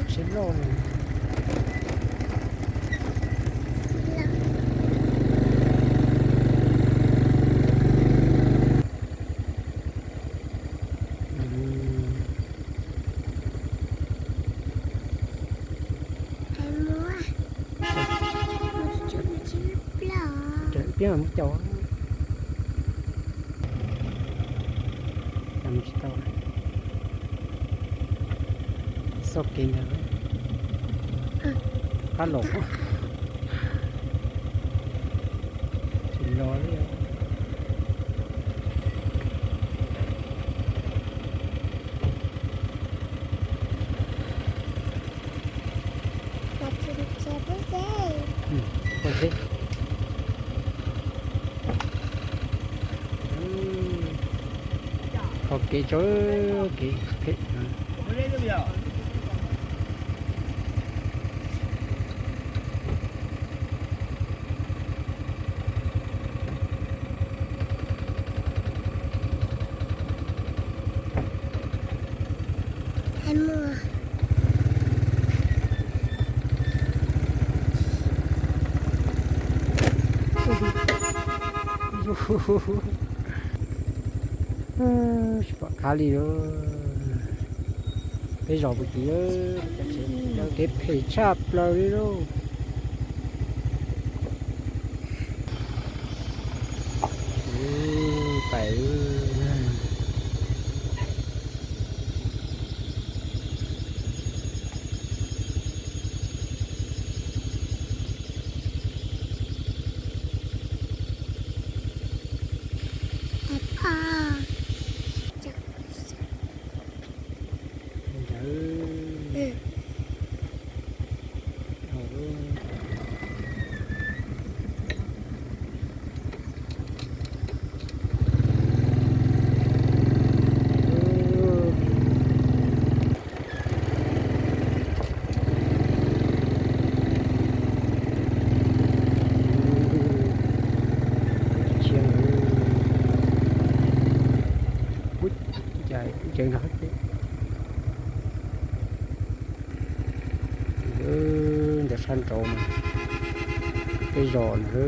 Tsheb loj li. Peb mam mus caum. Tsis tau. Txoj kev ntawd qab los tsis los li. Qhov kev tso kev phem. Tsis pom qab li lauj. Peb zos puag tim kev phem tshaj plaws li lauj. Pais. Ntawm sab nraud mas peb zos na.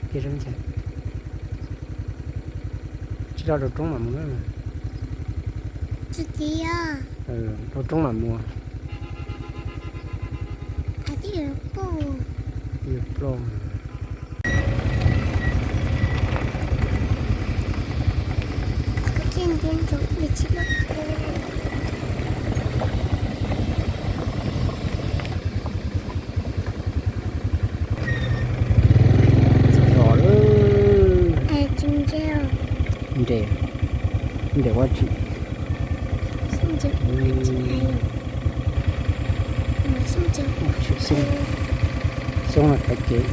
Tsis los rau roob mam mus. Rau roob mam mus. Ploj. Txog zos lawm. Nres, nres ua tsi? Xyoob no thaiv kev.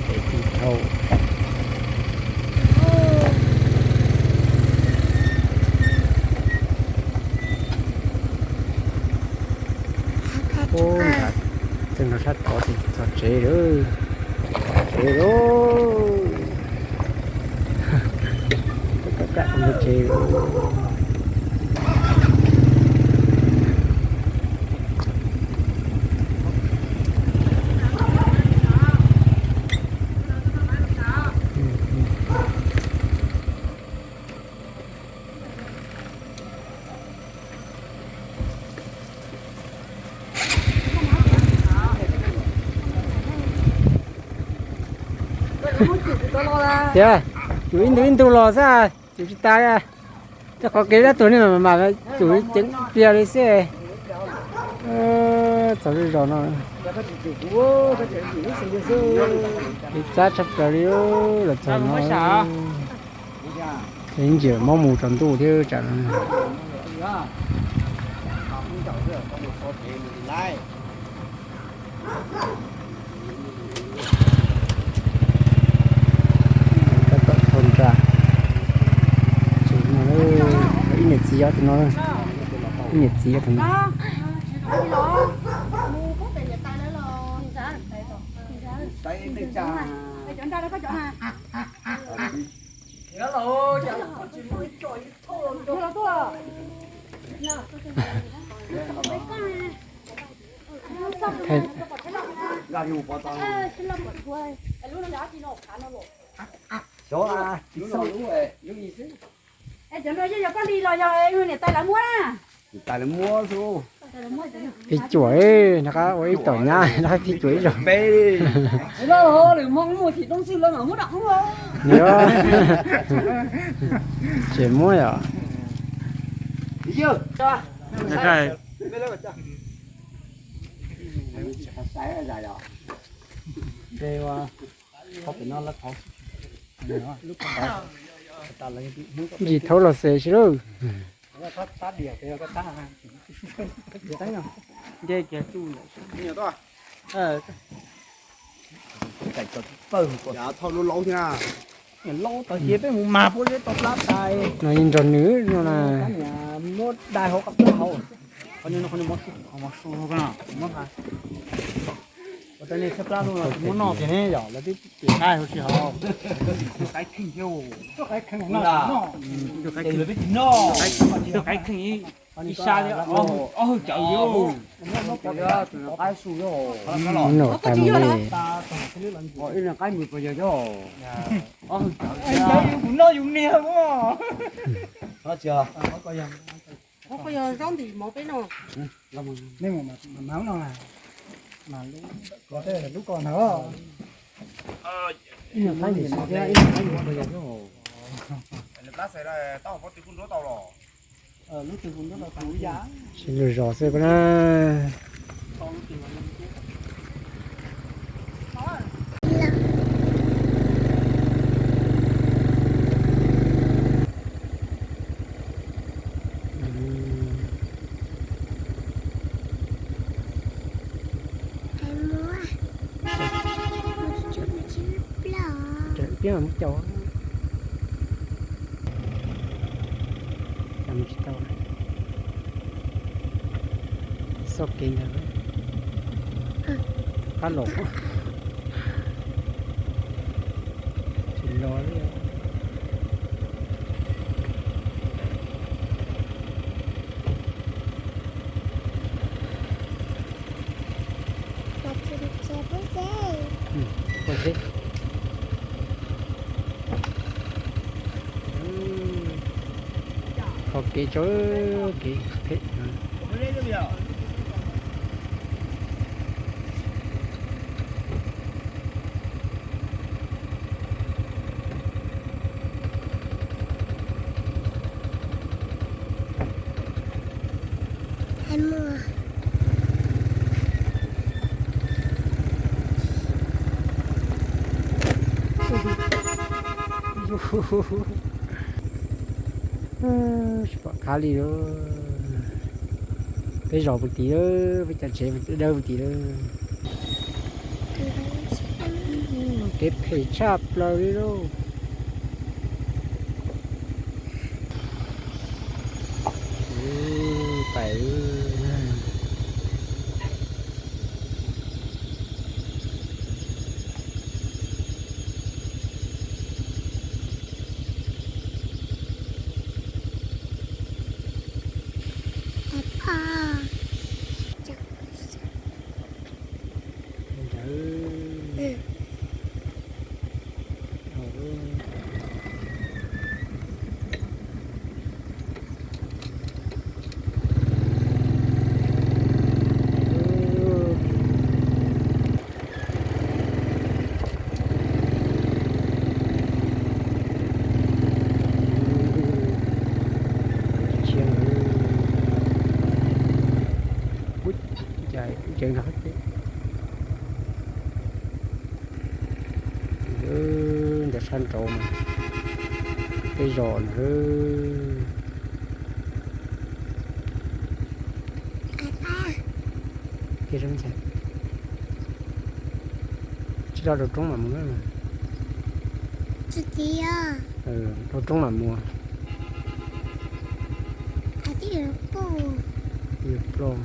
Kev tsis dhau. Ub, nrad txog sab tod ces txog tsev lawm. Tsev lawm. Kab kab tsev lawm. Tias, yus ib ntu ib ntu los xwb, yus tsis tas li. Tej qhov kev dab tuag nej mam mam yus ceev pliag li xwb. Txog lub zos no, ib txab tshaj plaws li, los txog no. Ib ntsis mob mus tsaus ntuj thiab tsam no. Tab tom thauj nra tsev no, ib niam txiv ob tug no, ib niam txiv ob tug no. Cov nra no koj cov na. Cov no yog koj li los yog niam tais lawv muab na? Niam tais lawv muab xwb. Phij cuam, nws qab ua ib tom nyab, nws qab phij cuam ib zaug. Tseem muab yom. Ntsis thaub los xes tsis lauj. Thauj lub laub thiab na. Laub tau cia peb mus mag puab zeb tau plab tais. No yeej nrog nws no na. Muab dai hauv qab plab hauv. Qhov no, qhov no, qhov no, qhov no, muab ha. Ua tau nej txhab plab lub no tsis muab noj tiag ne yom, lawv twb tiam dai hauv tsis haus. Qaib kheej thiab. Qaib kheej ib sab li ob hwj cawv yom. Qaib su yom. Nom tais mus li. Ib leeg qaib mus puas yog yog. Ob hwj cawv yus kuv noj yus niag. Qhov ko yog zaub ntim mov peb no. Nej mus mas no, mas lub ko ntag. Ib leeg qaib mus puas yog yog. Lub twg kuj nruab tau los. Lub twg kuj nruab tau. Tsis lug zos xwb ko na. Peb muab caum. Tsis tau. Txoj kev ntawd qab los tsis los li. Qhov kev tso kev phem. Tsis pom qab li lawm. Peb zos puag tim lawm, peb cov tsev dawb puag tim lawm. Kev phem tshaj plaws li lauj. Pais. Ub, cas ub tsev no thiab. Ntawm sab nraud mas tej zos na. Tsis los rau roob mam mus. Rau roob mam mus. Yuav ploj.